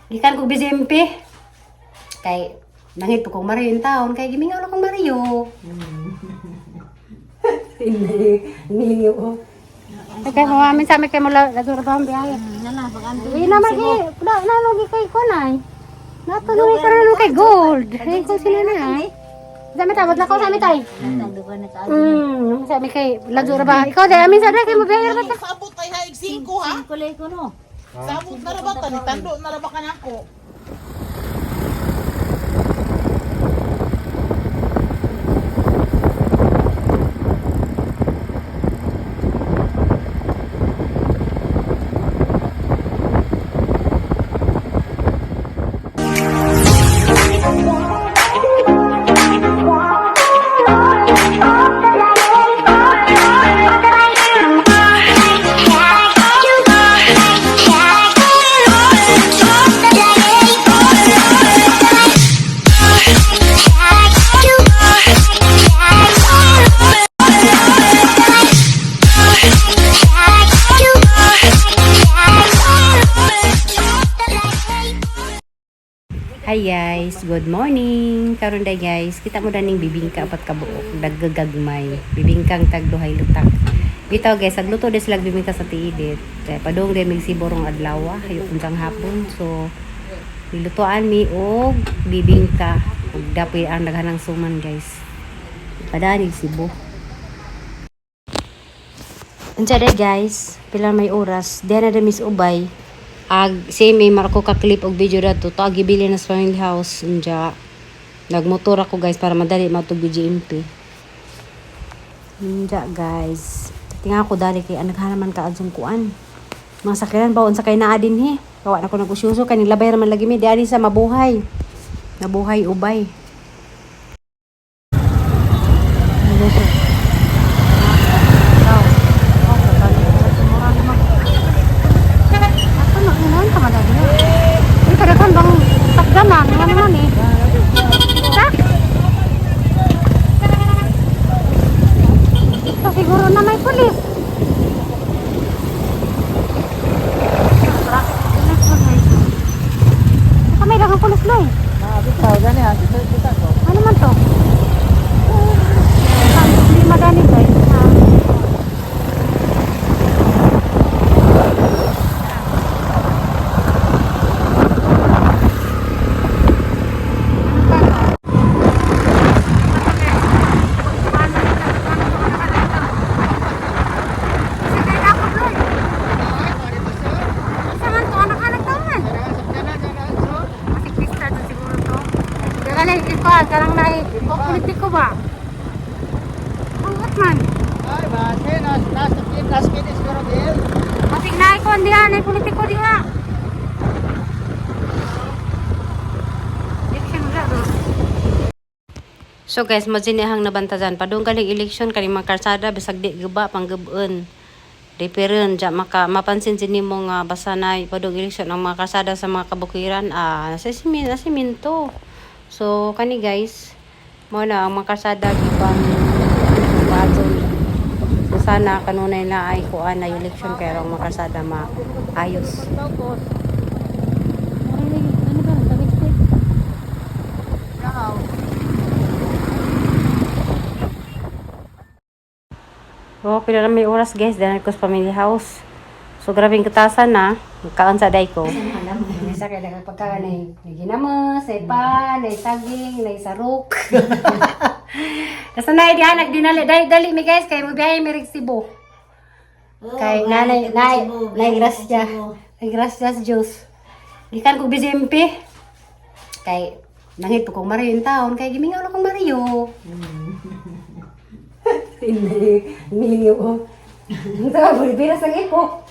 Gikan ko BGMP. Kay nangit po kong Mario in town kay gimingaw na kong Mario. Hindi, mingaw ko. Okay, mga amin sa amin kay mula lagura ba ang biyahe. Hindi naman kay na nalogi kay kunay. Natuloy ka rin kay gold. Ay kung sino na ay. Sa amin tayo, ko sa amin tayo. Sa amin kay lagura ba? Ikaw dahil amin sa kay mabiyahe ba ta? Sabot ay haig 5 ha. Sabot na ra ba tani tando na ra ba kanako. Hi guys, good morning. Karon day guys, kita mo daning bibingka apat ka buok, daggagagmay. Bibingkang tagduhay lutak. Bitaw guys, agluto des lag bibingka sa tiidit. Kaya padung day mig siborong adlaw, hayo unsang hapon. So nilutoan mi og bibingka ug dapoy ang daghanang suman guys. Padanig Cebu. Unsa day guys, pila may oras, diha na miss ubay. Ag same may marko ka clip og video dadto to gibili na sa family house unja. Nagmotor ako guys para madali matug GMP. Unja guys. Tinga ako dali kay anak naman ka adzong kuan. Mga sakiran ba unsa kay naa dinhi. Kawa na ko nag-usyuso kay nilabay ra man lagi mi diani sa mabuhay. Nabuhay ubay. Ako na inon ka man lagi. Ay kadaghan bang takdanan nga naman eh. Tak. Ito siguro na may pulis. Baka may dagang pulis na eh. Ano man to? Hindi madani guys. Ha? Politiko ba? Ang man. Ay base nas nas nas kini siguro diel. Masig na ikaw diha, na politiko diha. So guys, mazinihang nabantajan padung galing eleksyon kaning mga karsada bisag di guba panggubon. Reference ja maka mapansin sin nimo nga basta na padung eleksyon ang mga karsada sa mga kabukiran nasa siminto, nasa siminto. So kani guys, mo na ang mga karsada gipang bago. So sana kanunay na ay kuan na eleksyon kay ang mga karsada maayos. Oh, pila na may oras guys, dahil ko sa family house. So grabe yung katasan na, kaon sa day ko. Isa kay daghang pagkaon ay ginamos, ay pan, ay saging, ay sarok. Basta na diha nagdinali dali dali mi guys kay mobiyahe mi rig Cebu. Kay nanay nay nay grasya. Nay grasya sa Diyos. Gikan ko BGMP. Kay nangit po kong Mario in town kay gimingaw na kong Mario. Hindi, mingaw ko. Ang tawa, bulibiras ang iko.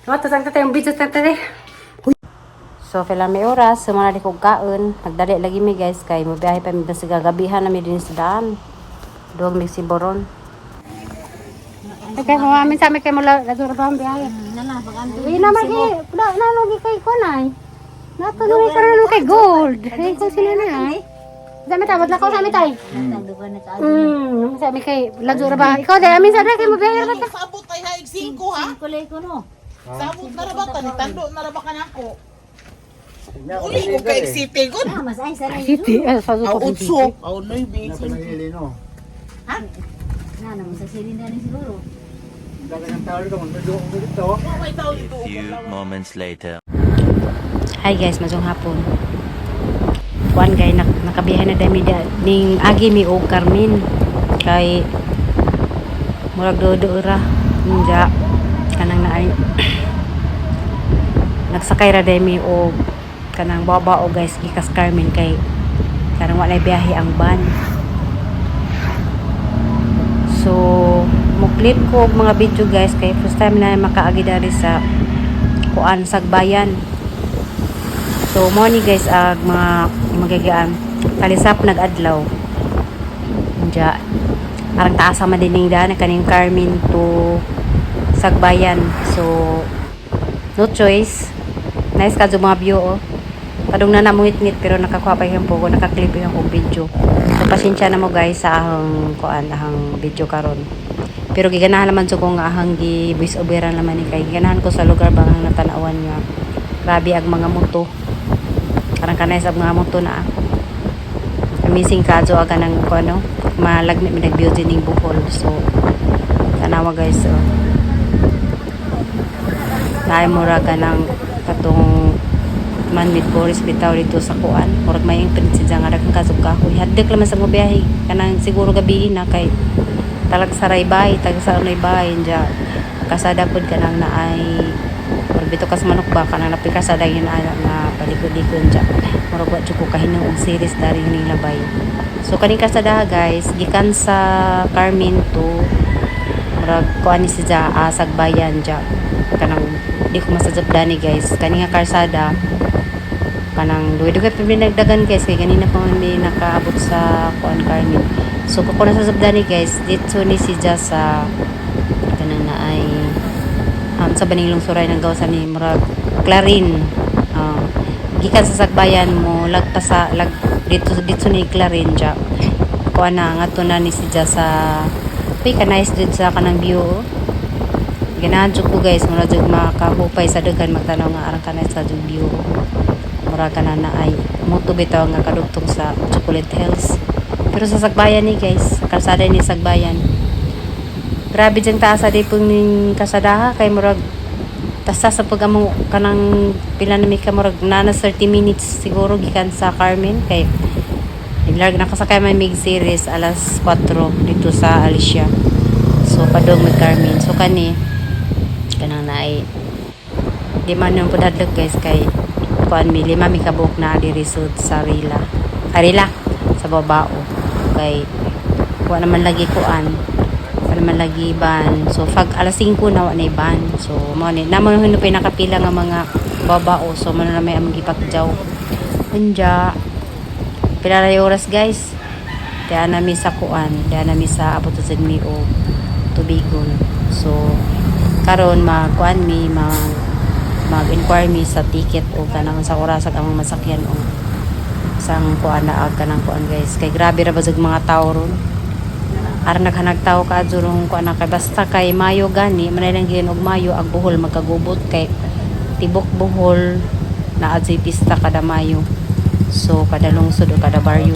Wato, sang tatay, yung video sa tatay. So, pila may oras, sumana di kong kaon. Nagdali lagi mi guys, kay mabiyahe pa mi sa gagabihan na mi din sa daan. Duwag mi siboron. Okay, mga amin sa amin kay mula lagura ba ang biyahe. Hindi naman kay na nalogi kay kunay. Natuloy ka rin kay gold. Ay kung sino na ay. Sa amin tayo, ko sa amin tayo. Sa amin kay lagura ba? Ikaw dahil amin sa amin kay mabiyahe ba ta? Sabot ay haig 5 ha. Sabot na ra ba tani tando na ra ba kanako. Uli ko kay city gud. Ah, mas ay sa City, sa Aw 8, aw 9. Pinahili, no? Na na mo sa silinda ni siguro. Dagan ng tao dito, magdugo ko dito. May tao dito. Few moments later. Hi guys, mazong hapon. Kuan kay nakabiyahe na dami da ning agi mi og Carmen kay murag dodo ra ninja kanang naay nagsakay ra dami og kanang baba o guys gikas Carmen kay kanang walay biyahe ang van. So, mo clip ko og mga video guys kay first time na makaagi dari sa kuan Sagbayan. So, mo ni guys ag mga magigian talisap nagadlaw. Diya arang taas sama din ning daan kaning Carmen to Sagbayan. So, no choice. Nice ka mga view oh. Padung na namungit-ngit pero nakakuha pa yung ko, nakaklip yung kong video. So, pasensya na mo guys sa ahang kuan ahang video karon. Pero giganahan naman sa ko nga ahang gi voice overan naman ni kay giganahan ko sa lugar bang ang natanawan nga. Grabe ang mga moto. Karang kanay sa mga moto na ah. Amazing kadyo aga ng ko ano, malagmi mi nag-beauty ning Bohol. So tanawa guys oh. Naay mura ka ng katong man with Boris bitaw dito sa kuan. Murag may imprint si nga daghang kasog kahoy. Hadlok naman sa mga biyahe kanang siguro gabi na kay talag saray bay, tag sa unay bay diya. Kasada pud kanang naay murag bitaw kas manok ba kanang napay kasada yun na, na palikod-likod diya. Murag wa jud ko kahinong og series dari nila bay. So kaning kasada guys, gikan sa Carmen to murag kuan ni si ja Sagbayan ja kanang di ko masajab dani guys kani nga karsada kanang duwi-duwi pa mi nagdagan guys kay ganina pa man mi nakaabot sa kuan Carmen. So kung ko nasasab dani guys, dito ni si ja sa kanang na ay sa baning lungsuray ng gawasan ni murag Clarin, gikan sa Sagbayan mo lagpas sa lag dito dito ni Clarin ja kuan na ngadto na ni si ja sa. Uy, ka nice jud sa kanang view oh. Ganahan jud ko guys, mura jud makahupay sa daghan magtanaw nga arang ka nice sa jud view. Mura ka na na ay moto bitaw nga kadugtong sa Chocolate Hills. Pero sa Sagbayan ni guys, sa kalsada ni Sagbayan. Grabe diyang taas sa dipong ning kasadaha kay murag tasta sa pag among kanang pila na mi ka murag nana 30 minutes siguro gikan sa Carmen kay naglarg nakasakay may mig series alas 4 dito sa Alicia. So padung mig Carmen. So kani kanang naay di man nung pudadlok guys kay kuan mi lima mi kabuok na diri sud sa Rila. Arila sa babao kay wa naman lagi kuan wa naman lagi ban. So fag alas 5 na wa na ban. So mo ni namo na pa nakapila nga mga babao. So mo na may among gipakjaw. Unya pila ra yung oras guys. Diyan nami sa kuan, diyan nami sa abot sa mi o tubigon. So karon magkuan mi mag-inquire mi sa ticket o kanang sa oras sa among masakyan o sang kuan na ag kanang kuan guys kay grabe ra ba jud mga tao ron aron naghanag tao ka adurong kuan na kay basta kay Mayo gani manay lang giyon og Mayo ang Bohol magkagubot kay tibok Bohol na adtoy pista kada Mayo, so kada lungsod o kada baryo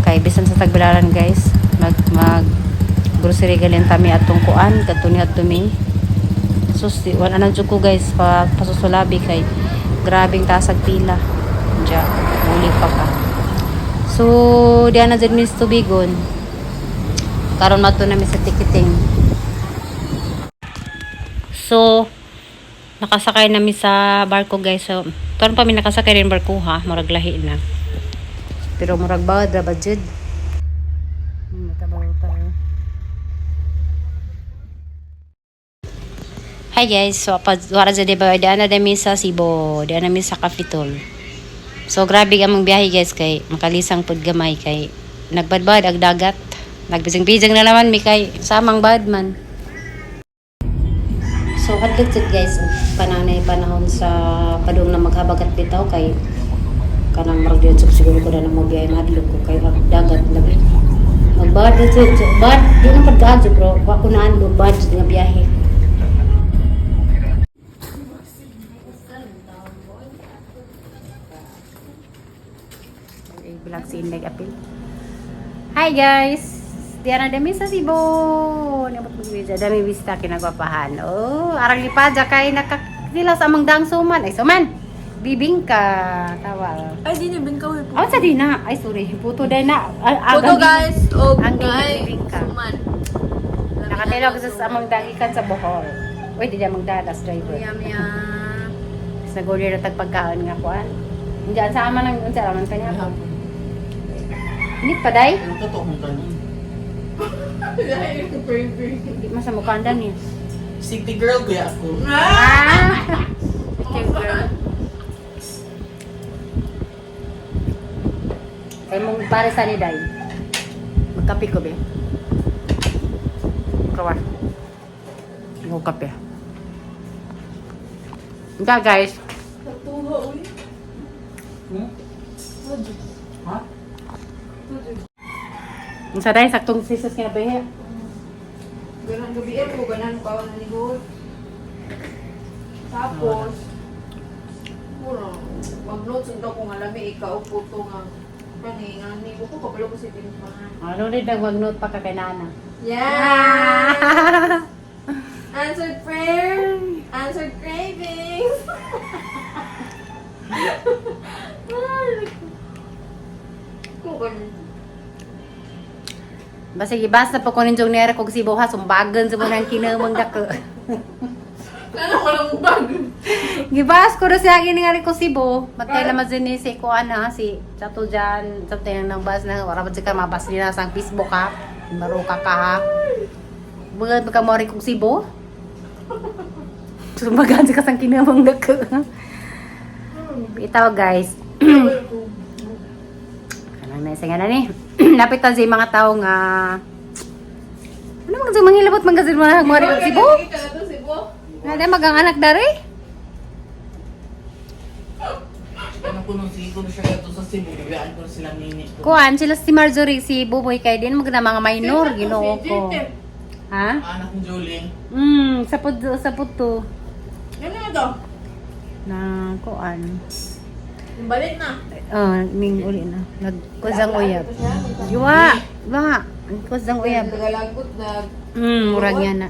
kay bisan sa Tagbilaran guys mag mag grocery galin tami atong kuan kadto ni adto mi sus di wala na jud ko guys pa pasusulabi kay grabing tasag pila diya uli pa ka. So diyan na jud mi sa tubigon karon madto na mi sa ticketing. So nakasakay na mi sa barko guys. So karon pa mi nakasakay rin barko ha, murag lahi na pero murag bawad ra ba jud. Hi guys, so pa wara jud ba daan na mi sa Cebu, daan na mi sa Capitol. So grabe among biyahe guys kay makalisang pud gamay kay nagbadbad ag dagat. Nagbising-bising na naman mi kay samang bad man. So hadlok jud guys, panahon na panahon sa padung na maghabagat bitaw kay kanang murag dito siguro ko na mo biyahe mahadlok ko kay ag dagat lagi. Magbad jud bad di na pud kaadto bro, wa ko na ando bad jud nga biyahe. Nag-vlog si Inday Apil. Hi guys! Diana dami sa Cebu. Nabot mo video. Dami bista kinagwapahan. Oh, arang lipa dya kay nakakila sa amang dang suman. Ay suman. Bibingka. Tawa. Ay, di na bingkaw eh. Oh, sa di na. Ay, sorry. Puto din na. Ay, Puto agang- guys, og Ang ngay bibingka. suman. Nakatilo ko sa amang dang ikan sa Bohol. Uy, di amang dalas driver. Yum yum. Tapos nag-order na tagpagkaon nga kuan. Diyan sa ama nang unsa raman kanya ko. Init pa day? Pero totoo kung ganun. Hindi man sa mukha andan niya. City girl kuya ako. Ah! City girl. Kay mong pare sa ni day. Magkape ko be. Kawa. Yung kape. Nga guys. Natuha uy. Hmm? Ha? Ang sa day saktong sisos nga be. Ganang gabi eh, ko ganan pa na ni. Tapos, puro, mag-notes unta ko nga lami ikaw puto nga kani nga ni ko kabalo ko sa tinuman. Ano rin nagwag-note pa ka kay nana. Yeah! Answered prayer, answered cravings. Kukan. Basta gibas na po ko ninjong nera kog sibo ha, sumbagan sa mo ng kinamang dako. Ano ko lang bag? Gibas ko rin siya gini nga rin ko sibo. Matay naman din ni si kuan ha, si Chato dyan, sa tayo nang bas na, wala ba ka mabas nila sa Facebook ha. Maruka ka ha. Bugat ka mo rin kog sibo. Sumbagan sa kasang kinamang dako. Itaw guys. Kanang na isa nga na ni. Napitan sa mga tao nga ano man kasi manghilabot man kasi mga mo rin kog sibo. Nga di magang anak dari. Ano ko nung sige ko na siya ito sa Cebu, bibiyaan ko na sila nini ko. Kuan sila si Marjorie si Buboy kay din magna mga minor Ginoo ko. Ha? Anak ni Julie. Sapod sapod to Ano na to? na kuan. Balik na. Oh, ning uli na. Nagkuzang uyab. Yuwa, ba. Nagkuzang uyab. Nagalagot na. Murag yan na.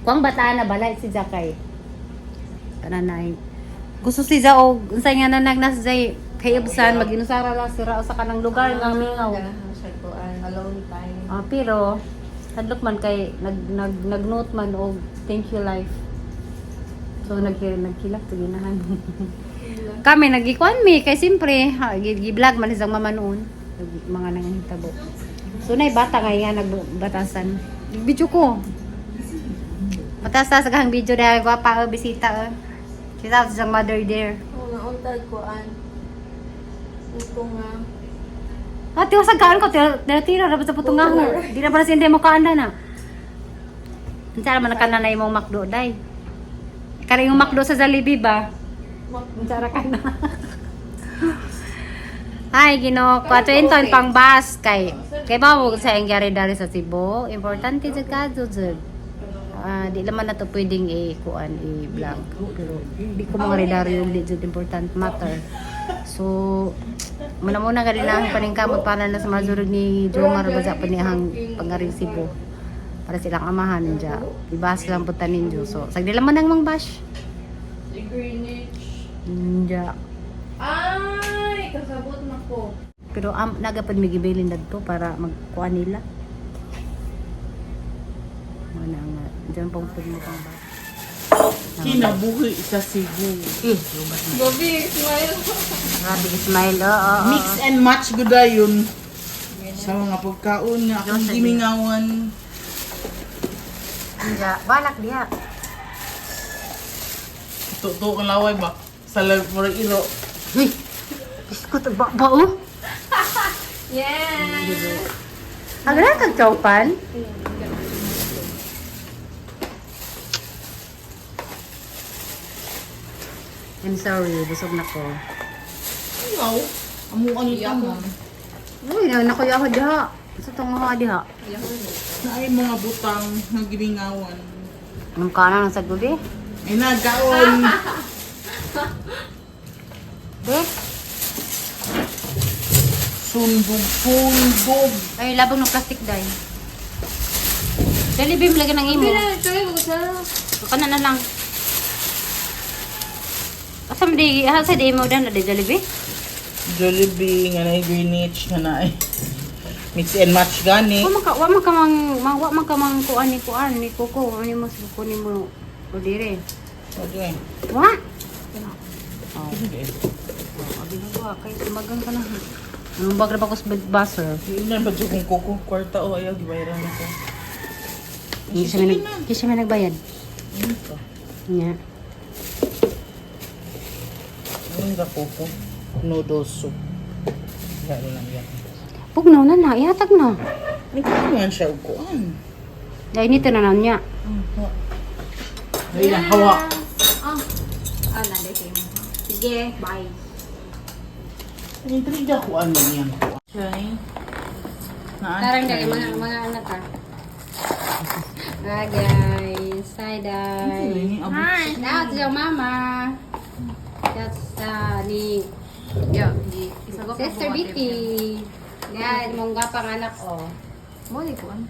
Kuang bataan na balay si Jakay. Kananay. Gusto si Ja og unsay nga nanag nas jay kay Ibsan maginusara lang sira sa kanang lugar nga mingaw. Siya ko, alone time. Ah, pero hadlok man kay nag nag nag-note man og thank you life. So nag nagkilak to ginahan. Kami nagikuan mi kay siyempre ha, gi-vlog man isang mama noon. Mga nanghitabo. So nay bata nga nga nagbatasan. Video ko. Batas sa kang video dahil gwapa bisita. Eh. Kita sa isang mother there. Oo nga, untag ko, an. Uto nga. Ah, tiwa sa kaan ko, tira tira tira ra sa putong aho. Di na pala si hindi mo kaanda na. Unsa naman ka na imong McDo day. Kare yung McDo sa Jollibee ba? Unsa ra ka na. Ay, Ginoo ko. Ato inton pang bus kay kay ba mo sa nangyari dari sa Cebu. Importante jud ka jud. Ah, di naman na to pwedeng i-kuan i-vlog. Pero di ko mga dari yung di jud important matter. So, muna muna ka rin ang paningkamot para na sa mazurog ni Jomar baza pa niyang pangaring Cebu. Para silang amahan niya. Ibas lang po tanin ninyo. So, sagdi lang man ang mang bash. Si Greenwich. Niya. Ay, kasabot na ko. Pero nagapad may gibilin dagto para magkuha nila. Muna nga. Diyan pong mo pang bash. Kinabuhi sa Cebu. Gabi, smile. Grabe smile. Oo, oo, oo. Mix and match gud yun. Sa mga pagkaon nga akong gimingawan. Niya. Balak diha. Tuto kang laway ba? Sa murag iro. Uy! Biskot ba ba oh? Yes! Ang kag chowpan? I'm sorry, busog na ko. Wow. Amuan ni taman. Uy, na nakuya ako diha. Sa tungo ha diha. Na ay mga butang nga gimingawan. Anong kanan ang sagubi? Ay nagaon. Be? Sundog, sundog. Ay, labong ng plastic dai. Dali, bim, lagyan ng imo. Sorry, bago sa. Baka na na lang. Asa mo di, asa di mo dan di Jollibee? Jollibee, nga na Greenwich, nga na mix and match gani. Wa man ka mang wa man ka mang kuan ni kuko, ani mo sa kuko ni mo o dire. Okay. Wa? Oh, Sige. abi na wa kay tumagan ka na. Anong bagra ba ko sa buzzer? Hindi na ba kung kuko kwarta o ayaw gibayaran ako. Hindi siya may nagbayad. Ano to? Nya. Anong ga kuko? Noodle soup. Gano lang yan. Pugnaw na na, ihatag na. May kukuhan siya og kuan. Dahil nito na na niya. Ay, na hawa. Ah, ah, nanday kayo. Sige, bye. Ay, intriga kuan man yan kuan. Okay. Tarang dali mga mga anak ka. Hi guys. Hi guys. Hi. Now to your mama. That's ni Yeah, di. Isagop na Sister buhat, Betty. Yan, mong gapang anak oh. Mo ni kuan.